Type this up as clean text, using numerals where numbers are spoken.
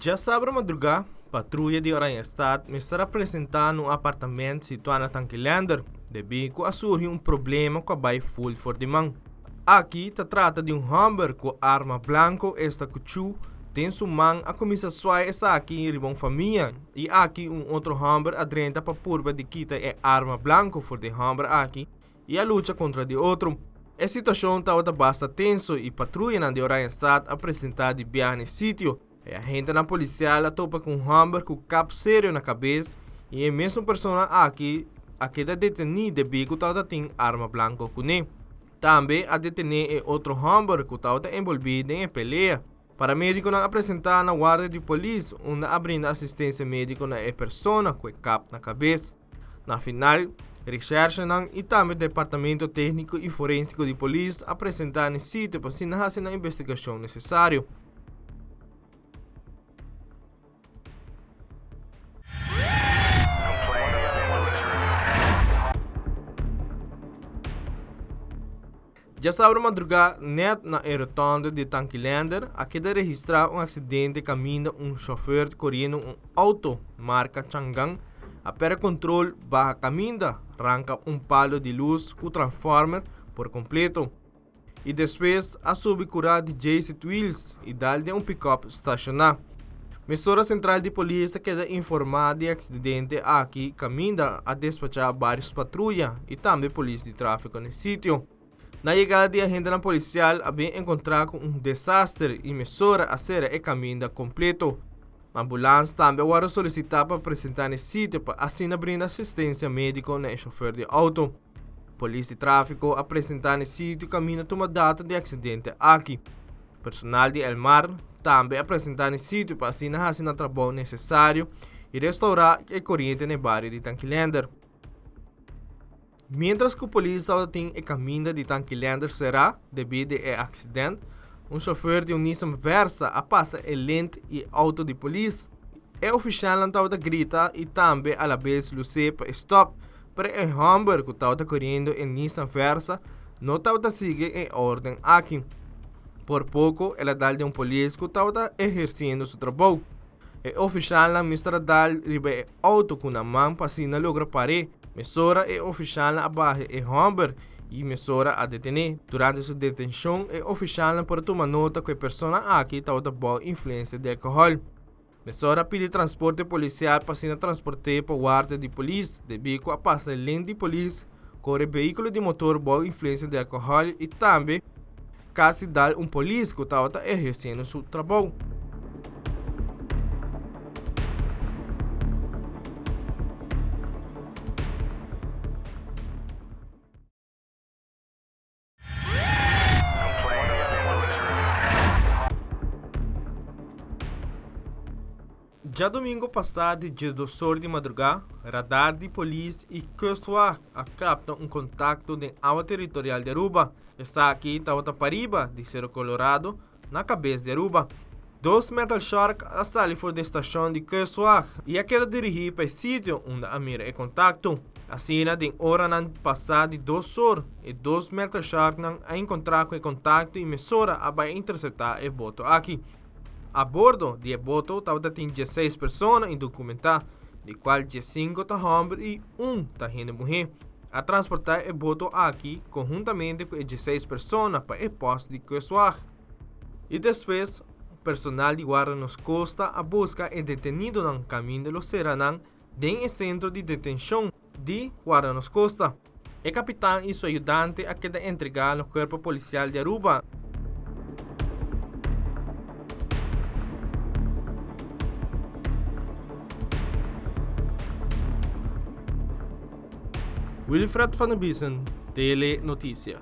Djasabra madrugá, patruya di Oranjestad mester a presentá na un apartament situá na Tankilander, debí ku a surgi un problema ku a bai ful for di man. Aki ta trata di un hòmber ku arma blanko, esta kuchú, den su man a kuminsá swai esaki riba un famia i aki un otro hòmber a drenta pa purba di kita e arma blanko for di e hòmber aki i a lucha kontra di otro. E situashon tabata basta tenso i patruyanan di Oranjestad a presentá di biaha na e sitio. E agentenan polisial a topa ku un hòmber ku kap serio na kabes i e mesun persona aki a keda detení debí ku tabata tin arma blanko kuné. Tambe a detené e otro hòmber ku tabata enbolbí den e pelea. Paramedikonan a presentá na warda di polis unda a brinda asistensia médiko na e persona ku e kap na kabes. Na final, recherchenan y tambe Departamento Tecnico y Forensico di Polis a presenta n'e sitio pa asina haci nan investigacion necesario. Djasabra madrugá nèt na e rotonde di Tankilender a keda registrá un aksidente kaminda un shòfer koriendo un outo marka Changan a pèrdè kontrol baha kaminda ranka un palo di lus ku transformer por kompleto i despues a subi kurá di Jaycee Wheels i dal den un pikòp stashoná. Mesora sentral di polis a keda informá di e aksidente aki kaminda a despachá vários patruya i tambe polis di tráfiko na e sitio. Na yegada di agentenan polisial a bin enkontrá ku un desaster i mesora a sera e kaminda kompleto. Ambulans tambe a wòrdu solisitá pa presentá na e sitio pa asina brinda asistensia médiko na e shofèr di outo. Polis di tráfiko a presentá na e sitio kaminda tuma dato di e aksidente aki. Personal di Elmar tambe a presentá na e sitio pa asina hasi nan trabou nesesario i restourá e koriente na e bario di Tankilender. Miéntras ku polis tabata tin e kaminda di Tankilender será debí di e aksident, un shofèr di un Nissan Versa a pasa e lent i e outo di polis. E ofishalnan tabata grita i tambe alabes lus'é pa e stòp, pero e hòmber ku tabata koriendo e Nissan Versa no tabata sigui e órden aki. Por poko el a dal den un polis ku tabata ehersiendo su trabou. E ofishalnan mester a dal riba e outo ku nan man pa asina logra par'é. Mesora e ofishalnan a baha e hòmber i mesora a detené. Durante su detenshon e ofishalnan por a tuma nota ku e persona aki tabata bou influensia di alkohòl. Mesora a pidi transporte polisial pa asina transport'é pa warda di polis debí ku a pasa lent di polis kore vehíkulo di motor bou influensia di alkohòl i tambe kasi dal un polis ku tabata ehersiendo su trabou. Djadomingo pasá di djesdosor di madrugá, radar di polis i Kustwacht a kapta un kontakto den awa teritorial di Aruba. Esaki tabata pariba di Cerro Colorado, na kabes di Aruba. Dos metal shark a sali for di e stashon di Kustwacht i a keda dirigí pa e sitio unda a mira e kontakto. Asina den oranan pasá di dosor e dos metal sharknan a enkontrá ku e kontakto i mesora a bai interseptá e boto aki. A bordo di e boto tabata tin dieseis persona indokumentá, di kual diesinko ta hòmber i un ta hende muhé. A transportá e boto aki konhuntamente ku e dieseis persona pa e pòst di Kustwacht. I despues personal di Guarda Nos Costa a buska e detenidonan kaminda lo sera nan den e sentro di detenshon di Guarda Nos Costa. E kapitan i su ayudante a keda entregá na Kuerpo Polisial di Aruba. Wilfred van der Biesen, Tele Noticia.